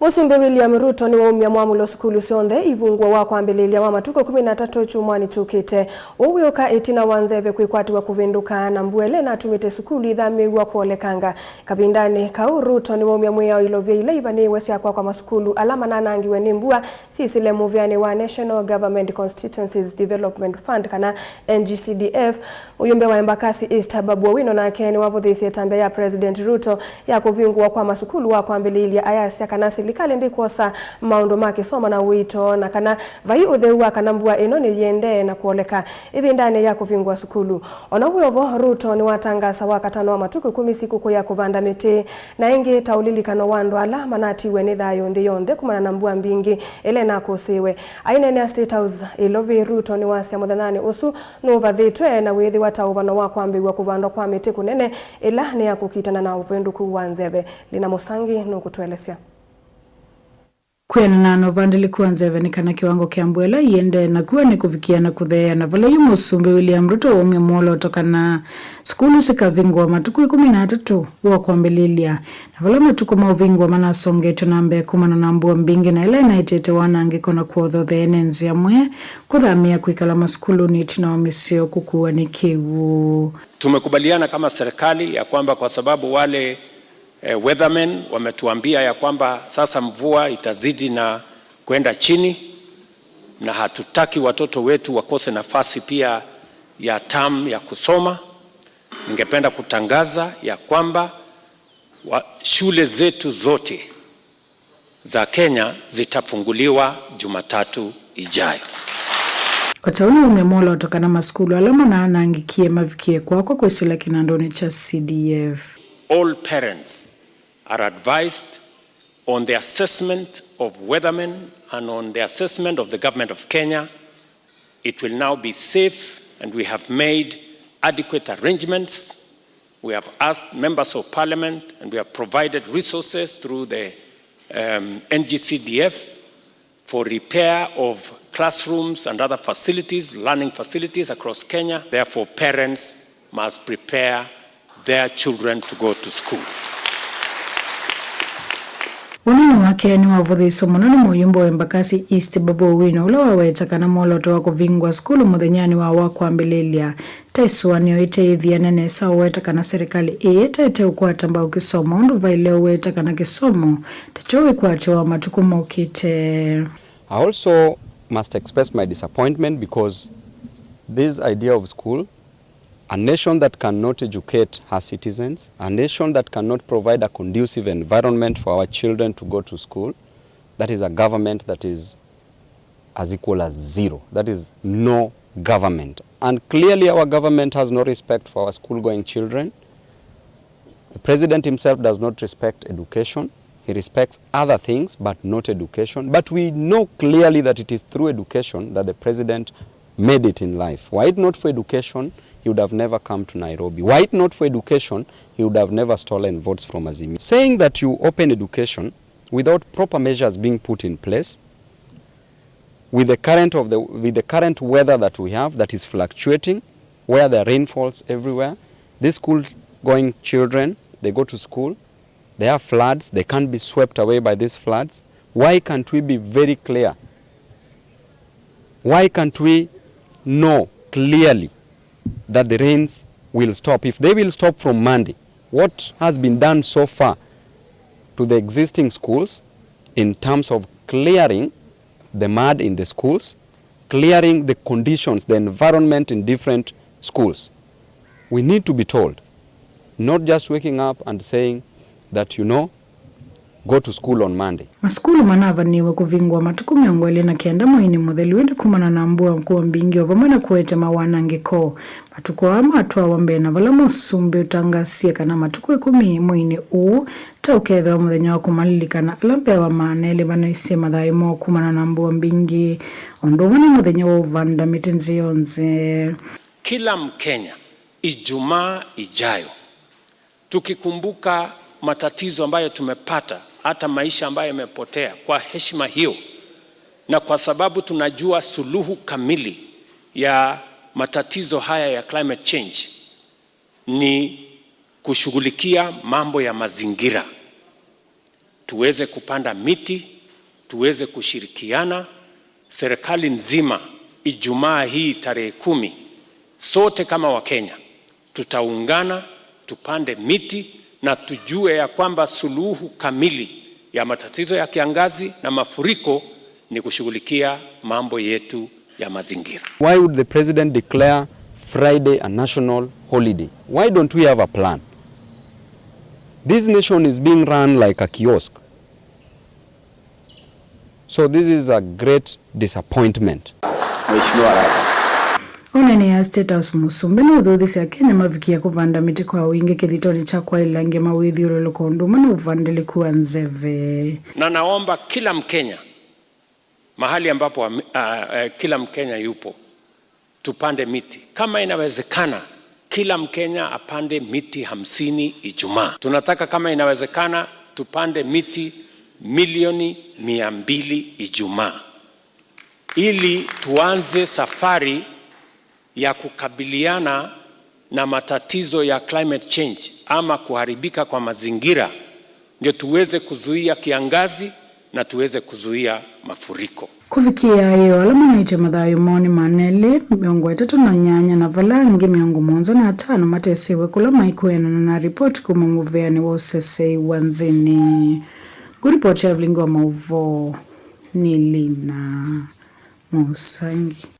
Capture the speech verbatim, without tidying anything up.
Mũsumbĩ William Ruto nĩwaumya mwamũlo sukulu syonthe ivungũe wa kwambĩlĩlya wa matukũ ĩkũmi na atatũ kyumwanĩ kyũkĩte. Ũu wĩũka ĩtina wa nzeve kwĩkwatĩw'a kũvĩndũka na mbua ĩla ĩnatumĩte sukulu ithamĩĩw'a kwolekanga. Kavindanĩ kau, Ruto nĩwaumya mwĩao ilovia ila ivanĩĩwe sya kwakwa masukulu ala mananangiwe nĩ mbua sisile mũvĩanĩ wa National Government Constituencies Development Fund, kana N G C D F. Mũyumbe wa Embakasi East, Babu Owino, nake nĩwavũthĩĩsye ĩtambya ya President Ruto ya kũvingũwa kwa masukulu wa kwambĩlĩĩlya, ayasya kana silikalĩ ndĩkwosa maũndũ ma kĩsomo na ũito, na kana vai ũtheu wa kana mbua ĩno nĩyĩendee na kwoleka ĩvindanĩ ya kũvingũa sukulu. O na wĩ o vo, Ruto nĩwatangasa wakatano wa matukũ ĩkũmi sikũkũ ya kũvanda mĩtĩ, na ĩngĩ ta ũlilikano wa andũ ala manatiwe nĩ thayũ nthĩ yonthe kumana na mbua mbingĩ ĩla ĩnakũsĩĩwe. Aineenea State House Ĩlovi, Ruto nĩwasya mũthenyanĩ ũsu nũvathĩtwe na wĩthĩwa ta ũvano wa kwambĩĩw'a kũvandwa kwa mĩtĩ kũnene ĩla nĩ ya kũkitana na ũvĩndũku wa nzeve. Lina Mũsangi nũkũtũelesya. Kwĩanana na ũvandĩlĩku wa nzeve nĩ kana kĩwango kya mbua ĩla iendee na kua nĩ kũvikĩa na kũtheea, na vala yu Mũsumbĩ William Ruto waumya mwolooto kana sukulu sikavingũa matukũ ĩkũmi na atatũ wa kwambĩlĩlya, na vala matukũ ma ũvingũa manasongetwe na mbee kumana na mbua mbingĩ na ĩla ĩnaetete wanangĩko na kũothothea ene nzĩa mwe kũthamĩa kwĩkala masukulunĩ ĩtina wa mĩseo kũkuwa nĩ kĩw'ũ. Tumekubaliana kama serikali ya kwamba kwa sababu wale, eh, weathermen wametuambia ya kwamba sasa mvua itazidi na kwenda chini, na hatutaki watoto wetu wakose nafasi pia ya term ya kusoma, ningependa kutangaza ya kwamba wa, shule zetu zote za Kenya zitafunguliwa Jumatatu ijayo. O ta ũu nĩwaumya mwolooto kana masukulu ala manaanangĩkie mavikie kwakwa kwĩsĩla kĩnandũnĩ kya C D F. All parents are advised on the assessment of weathermen and on the assessment of the government of Kenya. It will now be safe, and we have made adequate arrangements. We have asked members of parliament, and we have provided resources through the, um, N G C D F for repair of classrooms and other facilities, learning facilities across Kenya. Therefore, parents must prepare their children to go to school. Ũnini wake nĩwavũthĩĩswe mũno nĩ mũyumbe wa Embakasi East, Babu Owino, ũla waweta kana mwolooto wa kũvingũa sukulu mũthenyanĩ wa wa kwambĩlĩlya ta ĩsũanĩo ĩteĩthiane nesa, ũweta kana serikali ĩĩ ĩtaete ũkwata mbau kĩsomo ũndũ vaĩle ũweta kana kĩsomo ta kyo wĩkwatyo wa matukũ mokĩte. I also must express my disappointment because this idea of school, a nation that cannot educate her citizens, a nation that cannot provide a conducive environment for our children to go to school, that is a government that is as equal as zero. That is no government. And clearly, our government has no respect for our school-going children. The president himself does not respect education. He respects other things, but not education. But we know clearly that it is through education that the president made it in life. Were it not for education, he would have never come to Nairobi. Were it not for education, he would have never stolen votes from Azimio. Saying that you open education without proper measures being put in place, with the current of the, with the current weather that we have that is fluctuating, where there are rainfalls everywhere, these school-going children, they go to school, there are floods, they can't be swept away by these floods. Why can't we be very clear? Why can't we know clearly that the rains will stop? If they will stop from Monday, what has been done so far to the existing schools in terms of clearing the mud in the schools, clearing the conditions, the environment in different schools? We need to be told, not just waking up and saying that, you know, go to school on Monday. Masukulu manavaniwe kũvingũa matukũ mĩongo ĩlĩ na kenda mweinĩ mũthelu, ĩndĩ kumana na mbua kũa mbingĩ o vamwe na kũete mawanangĩko. Matukũ aa matwawa mbee na vala mũsumbĩ ũtangasie kana matukũ ĩkũmi mweinĩ ũũ ta ũkethĩwa mũthenya wa kũmalilikana ala mbeawa maana elĩ manaisye mathayũ moo kumana na mbua mbingĩ, o ũndũ ũmwe nĩ mũthenya wa ũvanda mĩtĩ nzĩ yonthe. Kila Mkenya, Ijumaa ijayo, tukikumbuka matatizo ambayo tumepata, hata maisha ambayo yamepotea, kwa heshima hiyo, na kwa sababu tunajua suluhu kamili ya matatizo haya ya climate change ni kushughulikia mambo ya mazingira. Tuweze kupanda miti, tuweze kushirikiana, serikali nzima, Ijumaa hii tarehe kumi, sote kama Wakenya, tutaungana, tupande miti na tujue ya kwamba suluhu kamili ya matatizo ya kiangazi na mafuriko ni kushughulikia mambo yetu ya mazingira. Why would the president declare Friday a national holiday? Why don't we have a plan? This nation is being run like a kiosk. So this is a great disappointment. Mheshimiwa Rais. Ũneenea State House, Mũsumbĩ nũũthuthisye Akenya mavikie kũvanda mĩtĩ kwa wingĩ kĩthitonĩ kya kwaĩlangya mawĩthyũlũlũko ũndũ ũmwe na ũvandĩlĩku wa nzeve. Na naomba kila Mkenya, mahali ambapo am- ah, eh, kila Mkenya yupo, tupande miti. Kama inawezekana, kila Mkenya apande miti hamsini Ijumaa. Tunataka, kama inawezekana, tupande miti milioni mia mbili Ijumaa, ili tuanze safari ya kukabiliana na matatizo ya climate change ama kuharibika kwa mazingira, ndio tuweze kuzuia kiangazi na tuweze kuzuia mafuriko. Kũvikĩa ĩyo, ala manaĩtye mathayũ moo nĩ maana elĩ mĩongo ĩtatũ na nyanya, na vala angĩ mĩongo mũonza na atano matesiwe kũla maĩ, kwĩanana na ripoti kuma mũvĩanĩ wa ũseseĩ wa nthĩnĩ. Ngũripoti ya vilingi wa maũvoo nĩ Lina Mũsangi.